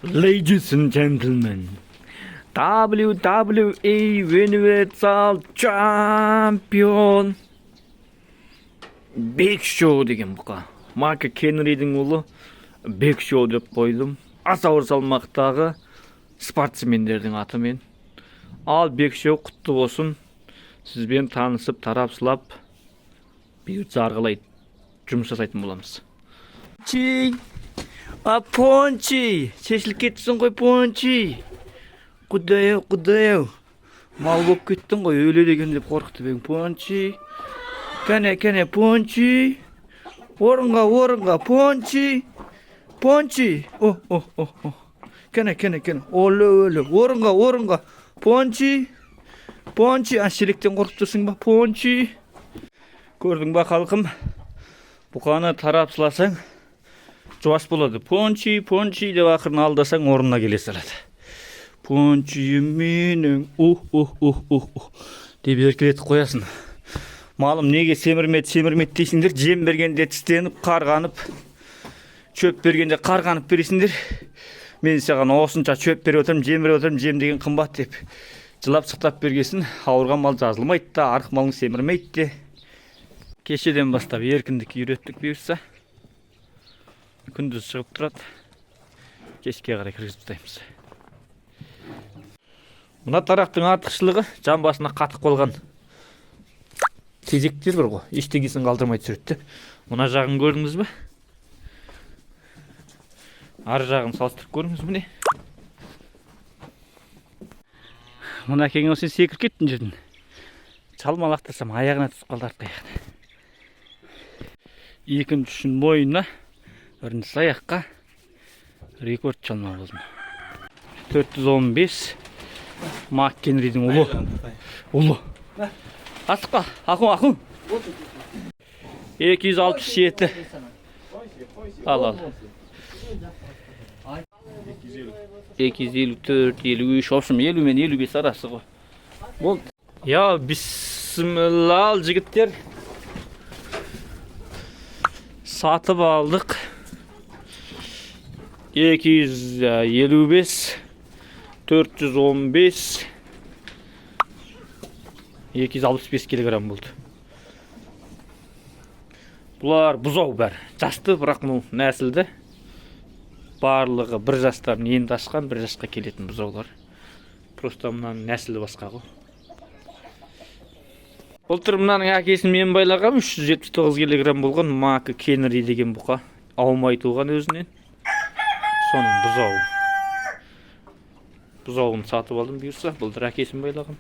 Ladies and gentlemen, WWE Universal Champion Big Show деген бұқа. Марк Кенридің ұлы Big Show деп қойдым. Аса ауыр салмақтағы спортсмендердің атымен. Ал Big Show, құтты болсын. Сізбен танысып, тарапсылап, бұйыртса, ары қарай жұмыс жасайтын боламыз. Чи, а, Пончи, шешіліп кеттісің ғой, Пончи. Құдай ау, құдай ау. Мал болып кеттің ғой, өледі екен деп қорқытып ең, Пончи. Кәне, кәне, Пончи. Орынға, орынға, Пончи. Пончи. О, о, о, о. Кәне, кәне, кәне. Олы, өлі. Орынға, орынға. Пончи. Пончи. А, шелектен қорқып тұрсың ба? Пончи. Көрдің ба, халқым? Бұқаны тарапсыласаң, жуас болады. Пончи, Пончи деп ақырын алдасаң, орнына келе салады. Пончиім менің, ух, ух, ух, ух, ух деп еркелетіп қоясың. Малым неге семірмеді, семірмеді дейсіңдер. Жем бергенде тістеніп, қарғанып, шөп бергенде қарғанып бересіңдер. Мен саған осынша шөп беріп отырмын, жем беріп отырмын, жем деген қымбат деп жылап сықтап бергесін, ауырған мал жазылмайды да, арық малың семірмейді де. Кешеден бастап еркіндікке үйреттік, бұйыртса. Күндіз шығып тұрады. Кешке қарай кіргізіп тастаймыз. Мына тарақтың артықшылығы: жан басына қатып қалған тезектер бар ғой, ештеңесін қалдырмай түсіреді де. Мына жағын көрдіңіз бе? Ар жағын салыстырып көріңіз, міне. Мына әкеңе сен секіріп кеттің жерден. Шалма лақтырсам, аяғына түсіп қалды, артқы аяғына. Екіншісін мойнына, біріншісі аяққа. Рекорд шалма болсын. 415, Мак Генридің ұлы. Ұлы. Асықпа, ақын, ақын. 267. Ал, ал. 254, 53, в общем, 50 мен 55 арасы ғой. Болды. Я, бисмилла, ал, жігіттер. Сатып алдық. 255, 415, 265 килограмм болды. Бұлар бұзау бәрі. Жасты, бірақ мынау нәсілді. Барлығы бір жастарын енді асқан, бір жасқа келетін бұзаулар. Просто мынаның нәсілі басқа ғой. Былтыр мынаның әкесін мен байлағам, 379 килограмм болған Макі Кенри деген бұқа. Аумай туған өзінен. Соның бұзауы. Бұзауын сатып алдым, бұйырса. Былтыр әкесін байлағам.